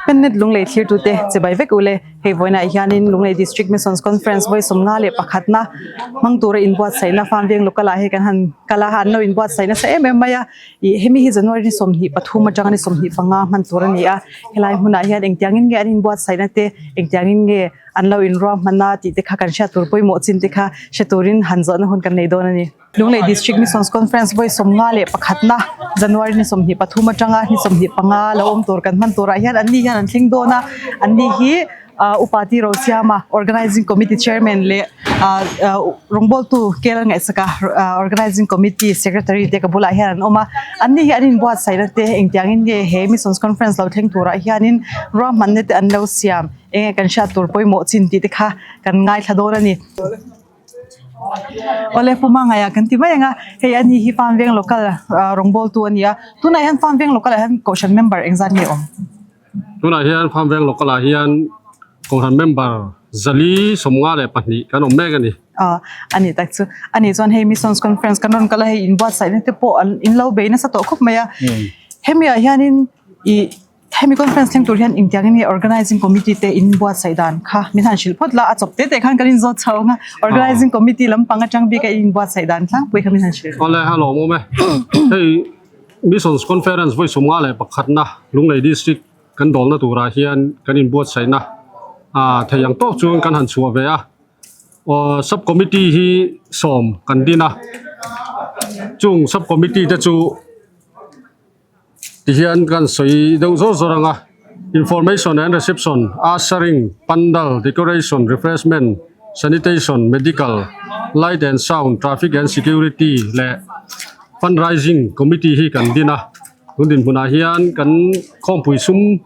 Pennet Lunglei thlirtute chibai vek ule. Hei vawiinah hianin Lunglei District Missions Conference vawi sawmnga leh pakhatna hmang tura inbuatsaihna farm veng local ah hei kan han kal a, an lo inbuatsaih nasa em em mai a. Ih hemi hi January ni 23 atanga ni 25 hman tur a ni a, helai hmunah hian engtiangin nge an inbuatsaihna te engtiangin nge an lo inruahman a tih te kha kan hriat tur pawimawh chin te kha hre turin han zawhna hun kan nei dawn a ni. Lunglei District Missions Conference vawi 51na January ni 23 atanga ni 25 lo awm tur kan hman turah hian anni hian an thleng dawn a, anni hi ah upa ti ro siam a Organizing Committee Chairman leh ah ah rawngbawltu kel a ngaihsak a ah Organizing Committee Secretary te ka bulah hian an awm a, anni hi an inbuatsaihna te engtiangin nge he Missions Conference lo thleng turah hianin ruahmanna te an lo siam enge kan hriat tur pawimawh chin tih te kha kan ngaithla dawn a ni. Awle pu Mangaia kan ti mai ang a, hei ani hi farm veng local ah rawngbawltu a ni a, tunah hian farm veng local ah hian kohhran member engzat nge awm? Tunah hian farm veng local ah hian kohhran member 152 kan awm mek a ni. Aw a ni tak chu, a nih chuan hei missions conference kan rawn kal a, hei inbuatsaihna te pawh an inlo bei nasa tawh khawp mai a, hemi ah hianin ih Hemi conference thleng tur hian engtiang in nge organizing committee te in buatsaih dan kha min han hrilh phawt la, a chawp te te khan kan inzawt chho ang a, organizing committee lampang atang bik a in buatsaih dan tlangpui kha min han hrilh. Awle a lawm awm e. Hei Missions Conference vawi 51na Lunglei District kan dawlna turah hian kan inbuatsaihna ah thei ang tawk chuan kan han chhuah ve a. Aw sub committee hi sawm kan din a, chung sub committee te chu. Tihian kan sawi deuh zawr zawr ang a, Information and Reception, Ushering, Pandal, Decoration, Refreshment, Sanitation, Medical, Light and Sound, Traffic and Security leh Fundraising Committee hi kan din a. Tun dinhmunah hian kan khawmpui sum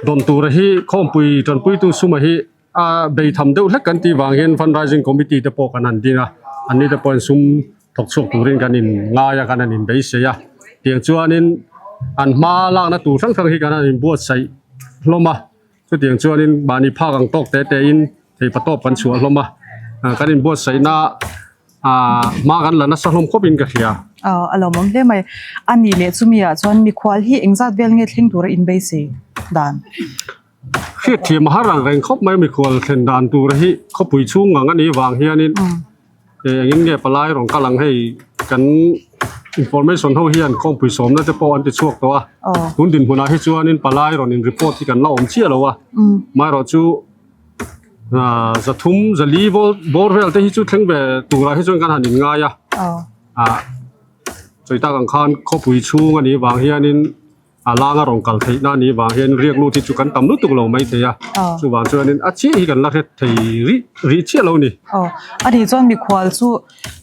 dawn tura hi khawmpui tanpuitu suma hi a bei tham deuh hlek kan tih vang hian Fundraising Committee te pawh kan han din a, anni te pawhin sum thawk chhuak turin kan in ngai a kan han in beisei a tiang chuanin an hma lakna tur hrang hrang hi kan han in buatsaih hlawm a chutiang chuanin mahni phak ang tawk te te in theipa tawp kan chhuah hlawm a kan in buatsaihna ah hma kan la nasa hlawm khawp in ka hria. Aw a lawmawm hle mai a ni leh chumi ah chuan mikhual hi engzat vel nge thleng tura in beisei dan. Hriatthiam a har ang reng khawp mai mikhual thlen dan tur hi khawpui chhung ang a nih vang hianin engin nge palai rawn kal ang hei kan information ho hian khawmpui sawmna te pawh an ti chhuak tawh a tun dinhmunah hi chuanin palai rawn in report hi kan la awm chiah lo a amaherawh chu zathum zali bawr vel te hi chu thleng ve turah hi chuan kan han inngai a sawi tak ang khan khawpui chhung a nih vang hianin. A langa rawn kal theih na nih vang hian riak lut hi chu kan tam lutuk lo mai thei a, chuvang chuanin a chiah hi kan la hret thei rih rih chiah lo ni. Aw, a nih chuan mikhual chu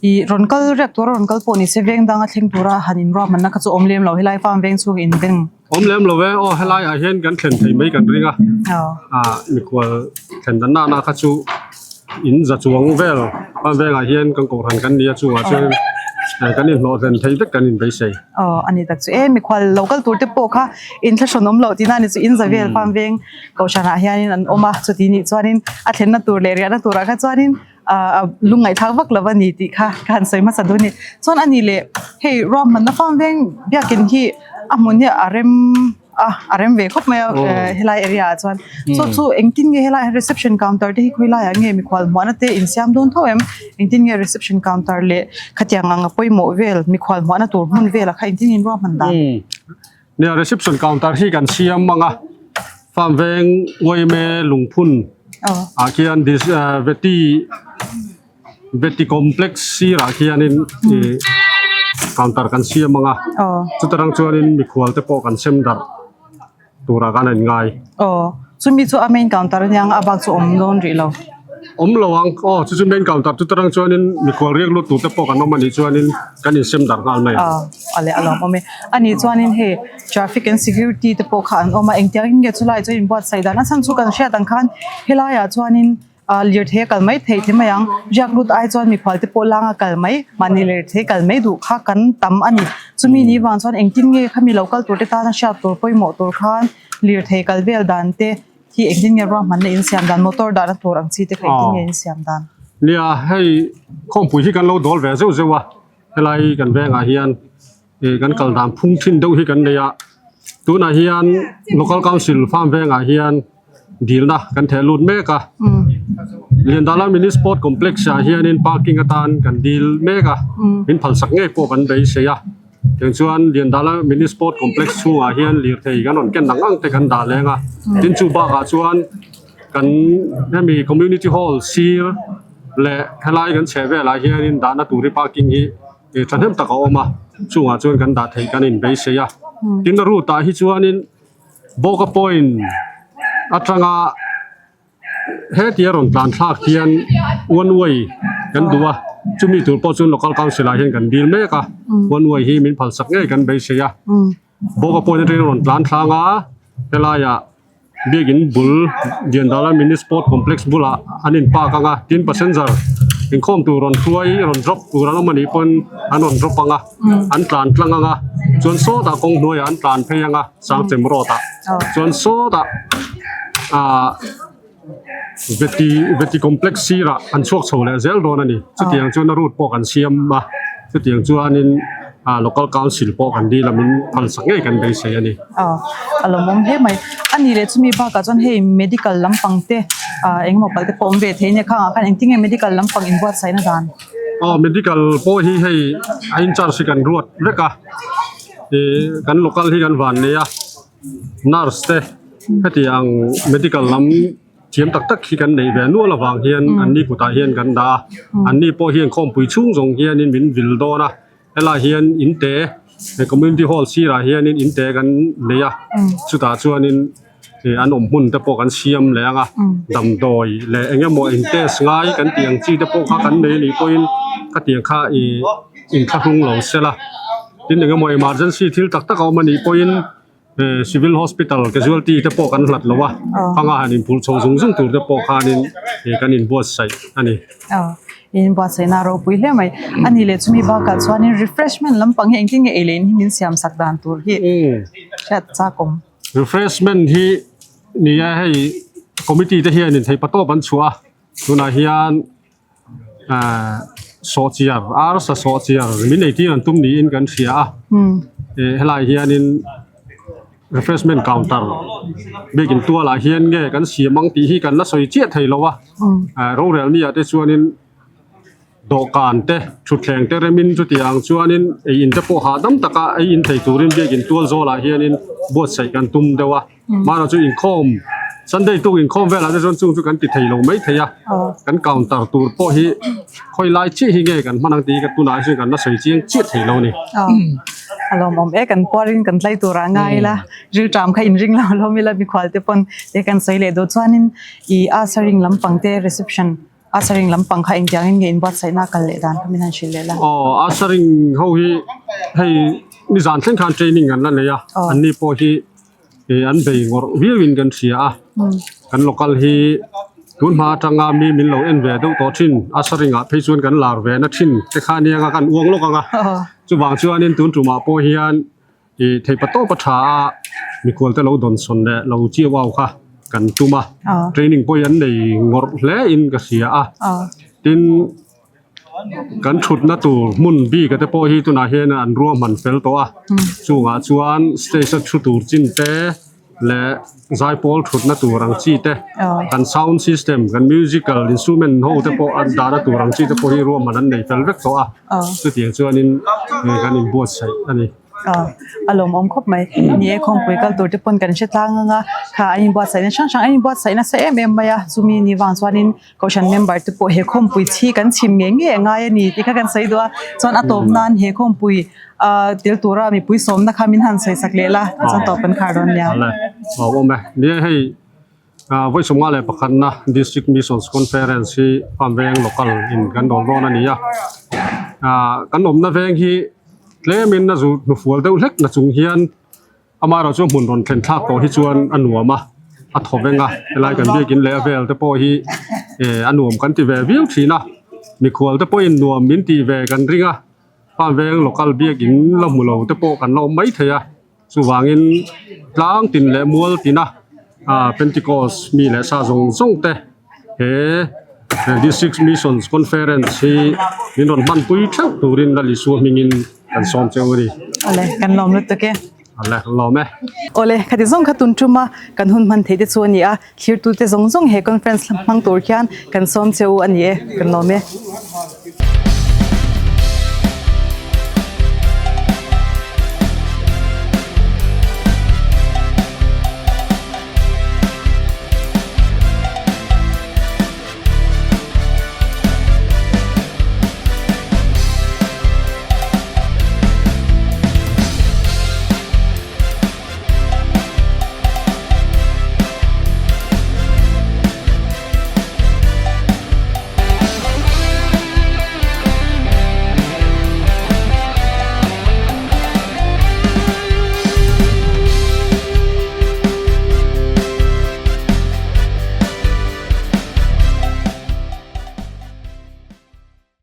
ih rawn kal riak tura rawn kal pawh ni se veng danga thleng tura han inruahmanna kha chu awm lem lo helai farm veng chhung in veng. Awm lem lo e, aw helai ah hian kan thlen thei mai kan ring a, ah mikhual thlen dan nana kha chu in za chuang vel farm vengah hian kan kohhran kan nia chungah chuan kan inhlawhhlen thei vek kan inbeisei. Aw a ni tak chu e mikhual lo kal tur te pawh kha inthlahrun awm loh tihna a ni chu in za vel farm veng kohhranah hianin an awm a chuti nih chuanin a thlenna tur leh riahna turah kha chuanin ah lungngaihthlak vak lo a ni tih kha ka han sawi hmasa duh a ni chuan a ni leh hei ruahmanna farm veng biakin hi a hmun hi a rem. a a rem ve khawp mai a helai area ah chuan chu chu engtin nge helai ah reception counter te hi khawi laiah nge mikhual hmuahna te insiam dawn tho em engtin nge reception counter leh khatiang ang a pawimawh vel mikhual hmuahna tur hmun velah kha engtin in ruahman dan. Nia reception counter hi kan siam ang a farm veng uaime lungphun ah khian veti Veti complex sirah khianin ih counter kan siam ang a chuta rang chuanin mikhual te pawh kan sem darh turah khan a inngai. Aw chumi chu a main counter a nia a bak chu awm dawn rih lo. Awm lo ang aw chu chu main counter chuta rang chuanin mikhual riak lut tur te pawh kan awm a nih chuanin kan insem darh nghal mai ang. Aw a leh a lawm awm e a nih chuanin hei traffic and security te pawh kha an awm a engtiangin nge chulai chu inbuatsaih dan a chhan chu kan hriat ang khan helaiah chuanin. Ah lirthei a kal mai theih ti mai ang riak lut ai chuan mikhual te pawh langa kal mai mahni lirthei kal mai duh kha kan tam a ni chumi ni vang chuan engtin nge khami lo kal tur te tana hriat tur pawimawh tur khan lirthei kal vel dan te hi engtin nge ruahmanna insiam dan motor dahna tur ang chi te kha engtin nge insiam dan. Nia hei khawmpui hi kan lo dawl ve zeuh zeuh a helai kan vengah hian ih kan kal dan phung thin deuh hi kan nei a. Tunah hian Local Council farm vengah hian dilna kan theh lut mek a. Liandala Mini Sport Complex ah hianin parking atan kan dil mek a, min phalsak ngei pawh kan beisei a. Tiang chuan Liandala Mini Sport Complex chhungah hian lirthei kan rawn ken ang ang te kan dah leng a. Tin chu bakah chuan kan hemi Community Hall sir leh helai kan chheh velah hianin dahna tur hi parking hi thahnem tak a awm a, chungah chuan kan dah theih kan inbeisei a. Tin a route ah hi chuanin Bawka point atanga hetia rawn tlan thlak hian one way kan duh a, chumi tur pawh chuan local council ah hian kan dil mek a, one way hi min phalsak ngei kan beisei a. Bawka point atangin rawn tlan thlang a, helaiah Biakin bul Liandala Mini Sport Complex bulah an in park ang a, tin passenger inkhawm tur rawn hruai rawn drop tur an awm anih pawn an rawn drop ang a, an tlan tlang ang a, chuan sawtah kawng hnuaiah an tlan phei ang a, Sangchem road ah chuan sawtah ah Veti Veti Complex sirah an chhuak chho leh zel dawn a ni, chutiang chuan a route pawh kan siam a, chutiang chuanin ah local council pawh kan dil a min phalsak ngei kan beisei a ni. Aw a lawmawm hle mai. A nih leh chumi bakah chuan hei medical lampang te ah engemaw pal te pawh awm ve thei nia khangah khan engtin nge medical lampang inbuatsaihna dan? Aw medical pawh hi hei a incharge hi kan ruat vek a ih kan local hi kan van nei a nurse te heti ang medical lam thiam tak tak hi kan neih ve nual avang hian an ni kutah hian kan dah a an ni pawh hian khawmpui chhung zawng hianin min vil dawn a. Helai hian in te he community hall sirah hianin in te kan nei a chutah chuanin ih an awm hmun te pawh kan siam leh ang a damdawi leh eng emaw in test ngai kan tih ang chi te pawh kha kan nei anih pawhin khatiang kha ih inthlahrung lo sela tin eng emaw emergency thil tak tak a awm anih pawhin. Civil Hospital casualty te pawh kan hlat lo a, khanga han inphurh chho zung zung tur te pawh khanin kan inbuatsaih a ni. Aw, inbuatsaihna a ropui hle mai. A nih leh chumi bakah chuanin refreshment lampang hi engtin nge ei leh in hi min siam sak dan tur hi hriat chak awm. Refreshment hi ni e hei committee te hianin theih patawp an chhuah a, tunah hian Ahh sawhchiar arsa sawhchiar min eitir an tum niin kan hria a eh helai hianin refreshment counter biakin tualah hian nge kan siam ang tih hi kan la sawi chiah thei lo a ah rorel ni ah te chuanin dawhkan te thutthleng te remin chutiang chuanin ei in te pawh hahdam taka ei in thei turin biakin tual zawlah hianin buatsaih kan tum deuh a. Hmanah chu inkhawm Sunday tuk inkhawm velah te chuan chung chu kan ti thei lo mai thei a kan counter tur pawh hi khawi lai chiah hi nge kan hman ang tih hi ka tunah hi chuan kan la sawi chiang chiah thei lo a ni. A lawmawm e kan puarin kan tlai turah ngai ila rilṭam kha inring lo hlawm ila mikhual te pawn te kan sawi leh duh chuanin ih a saring lampang te reception a saring lampang kha engtiangin nge inbuatsaihna a kal leh dan kha min han hrilh leh la. Aw a saring ho hi hei nizan thleng khan training an la nei a anni pawh hi Ih an bei ngawrh viau in kan hria a kan local hi tun hma atanga mi min lo en ve deuh tawh thin a saringah phei chuan kan lar ve na thin te kha aniang a kan uang lawk ang a chuvang chuanin tun tumah pawh hian ih theihpa tawp a tha a mikhual te lo dawnsawn leh lo chiau au kha kan tum a training pawh hi an nei ngawrh hle in ka hria a tin. Kan thutna tur hmun bik te pawh hi tunah hian an ruahman fel tawh a chungah chuan stage a thu tur chin te leh zaipawl thutna tur ang chi te kan sound system kan musical instrument ho te pawh an dahna tur ang chi te pawh hi ruahman an nei fel vek tawh a chutiang chuanin kan inbuatsaih a ni. A lawmawm khawp mai. Ni e, khawmpui kal tur te pawn kan hre tlang ang a, kha an inbuatsaihna hrang hrang an inbuatsaih nasa em em mai a, chumi ni vang chuanin Kohhran member te pawh he khawmpui chhi kan chhim ngei ngei a ngai a ni tih kha kan sawi duh a, chuan a tawp nan he khawmpui ah tel tura mipui sawmna kha min han sawi sak leh la, chuan tawp kan khar dawn nia. Awle, awm e. Ni e hei ah vawi 51na District Missions Conference hi Farm Veng Local in kan dawn dawn a ni a, ah kan awmna veng hi tlemin a zu hnufual deuh hlek na chung hian Amaherawh chu hmun rawn thlen thlak tawh hi chuan a nuam a, a thaw veng a, helai kan biakin leh a vel te pawh hi eh a nuam kan ti ve viau thin a, mikhual te pawhin nuam min tih ve kan ring a, farm veng local biakin la hmu lo te pawh kan la awm mai thei a, chuvangin tlang tin leh mual tina ah Pentecost mi leh sa zawng zawng te he District Missions Conference hi min rawn hmanpui theuh turin Lalisua hmingin kan sawm cheu a ni. Awle, kan lawm lutuk e. Ale lawm e. Awle, khati zawng kha tun tuma kan hun hman theih te chu a ni a, thlirtute zawng zawng he conference hmang tur khian kan sawm che u a ni e, kan lawm e.